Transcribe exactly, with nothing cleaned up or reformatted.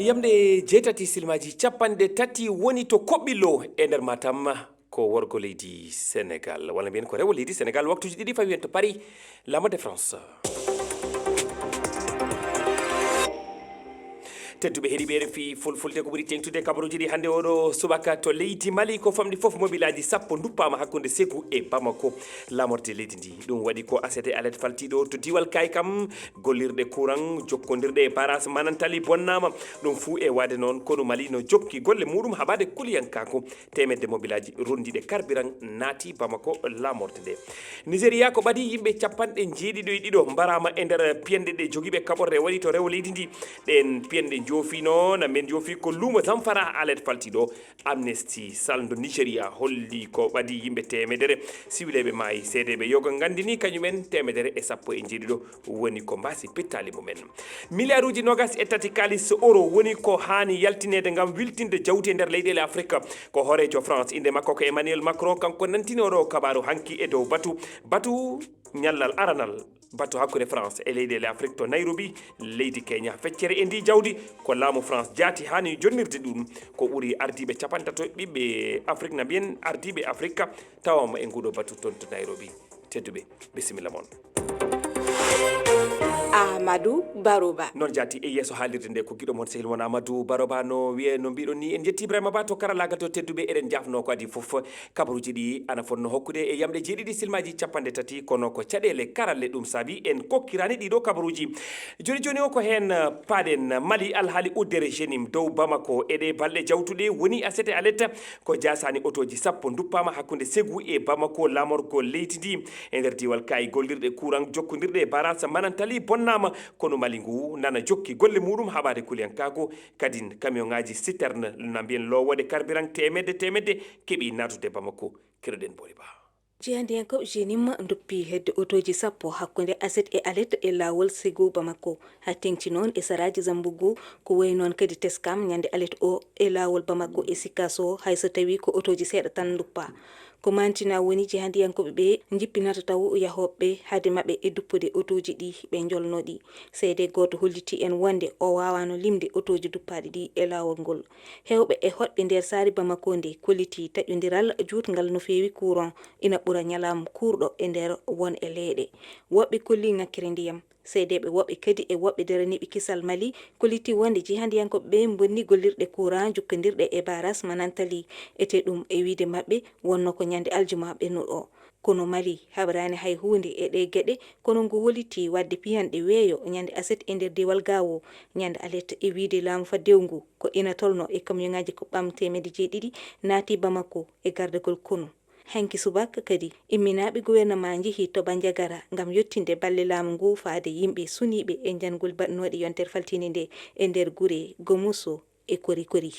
Yamɗe jeetati silmaaji capanɗe tati woni to Koɓɓillo e nder Matam, ko worgo leydi Senegal, walla mbiyen ko rewo leydi Senegal. Waktuuji ɗiɗi fawi en to Paris, La Mode de France. Tedduɓe heɗiiɓe R F I Fulfulde, ko ɓuri teeŋtude kabaruuji ɗi hannde oɗo subaka to leydi Mali, ko famɗi fof mobilaaji sappo nduppaama hakkunde Ségou e Bamako, laamorde leydi ndi. Ɗum waɗi ko aset e alet faltiiɗo to diiwal Kaykam, gollirɗe courant jokkondirɗe e barrage Manantali bonnaama. Ɗum fuu e waade noon, konu Mali no jokki golle muuɗum haɓaade kuliyankaaku. Teemedde mobilaaji ronndiiɗe carburant naati Bamako, laamorde nde. Nigeria ko ɓadii yimɓe capanɗe jeeɗiɗo e ɗiɗo mbaraama e nder piyanɗe ɗe jogiiɓe kaɓorɗe waɗi to rewo leydi ndi. Ɗeen piyanɗe njoofiino, na men njoofi ko luumo Zamfara, alet faltiiɗo Amnesty salndo Nigeria holli ko ɓadii yimɓe teemedere siwileeɓe maayi. Seedeeɓe yoga nganndini kañumen teemedere e sappo e jeeɗiɗo woni ko mbaasi pittaali mumen. Miliyaaruuji noogas e tati kaalis euro woni ko haani yaltineede ngam wiltinde jawdi e nder leyɗeele Afrik. Ko hooreejo France, innde makko ko Emmanuel Macron, kanko nantini oɗo kabaaru hanki e dow batu, batu ñallal aranal, batu hakkunde France e leyɗeele Afrik to Nairobi, leydi Kenya. Feccere e ndi jawdi ko laamu France jaati haani jonnirde ɗum. Ko ɓuri ardiiɓe capantato ɓiɓɓe Afrik, na mbiyen ardiiɓe Afrika, tawaama e nguɗo batu toon to Nairobi. Tedduɓe, bisimilla mon. Amadou Baroba. Noon jaati e yeeso haalirde nde ko giɗo mon sehil mon Amadou Baroba no wiye no mbiɗon ni. En jetti Ibrahima Ba to karallaagal to. Tedduɓe, eɗen jaafnoo ko adii fof. Kabaruuji ɗi ana fotnoo hokkude e yamɗe jeeɗiɗi silmaaji capanɗe tati, kono ko caɗeele karalle ɗum saabi en kokkiraani ɗiɗo kabaruuji. Jooni jooni o ko heen, uh, paaɗen Mali, alhaali uddere Jenim dow Bamako. E ɗe balɗe jawtuɗe woni aset e alet ko jaasaani otooji sappo nduppaama hakkunde Ségou e Bamako, laamorgol leydi ndi. E nder diiwal Kayi, gollirɗe courant jokkondirɗe e barrage Manantali bonnaama, kono Mali ngu nana jokki golle muuɗum haɓaade kuliyankaaku. Kadin, camion ŋaaji citerne, na mbiyen loowoode carburant teemedde teemedde, keɓi naatude Bamako. Keɗoɗen Boori Ba. Jeyandiyankooɓe Jenim nduppi hedde otooji sappo hakkunde aset e alet e laawol Ségou Bamako. Haa teeŋti noon e saraaji Zambugu, ko wayi noon kadi Teskam ñande alet o e laawol Bamako e Sikaso, hay so tawii ko otooji seeɗa tan nduppa. Ko maantinaa woni jeyandiyankooɓe ɓe njippinata taw yahooɓe hade maɓɓe e duppude otooji ɗi ɓe njolnoo ɗi. Seede gooto hollitii en wonde o waawaano limde otooji duppaaɗi ɗi e laawol ngol. Heewɓe e hoɗɓe nder saare Bamako nde kollitii taƴondiral juutngal no feewi, courant ina ɓura ñalawma kuurɗo e nder won e leyɗe. Woɓɓe kolli ŋakkere ndiyam. Seedeeɓe woɓɓe kadi e woɓɓe daraniiɓe kisal Mali kollitii wonde jihandiyankooɓe ɓe mbonni gollirɗe courant jokkondirɗe e barrage Manantali. Etee ɗum e wiyde maɓɓe wonnoo ko ñande aljuma ɓennuɗo. Kono Mali haɓraani hay huunde e ɗee geɗe, kono ngu hollitii waɗde piyanɗe weeyo ñande aset e nder diiwal Gaawo. Ñande alet e wiyde laamu faddewu ngu ko ina tolnoo e kamiyoŋaaji ko ɓam teemedde jeeɗiɗi naati Bamako e gardagol konu. Hanki subaka kadi, imminaaɓe gouvernement njehii to Bandiagara ngam yettinde balle laamu ngu faade yimɓe suniiɓe e njangol baɗnooɗe yontere faltiinde nde e nder gure Gomuso e Kori Kori.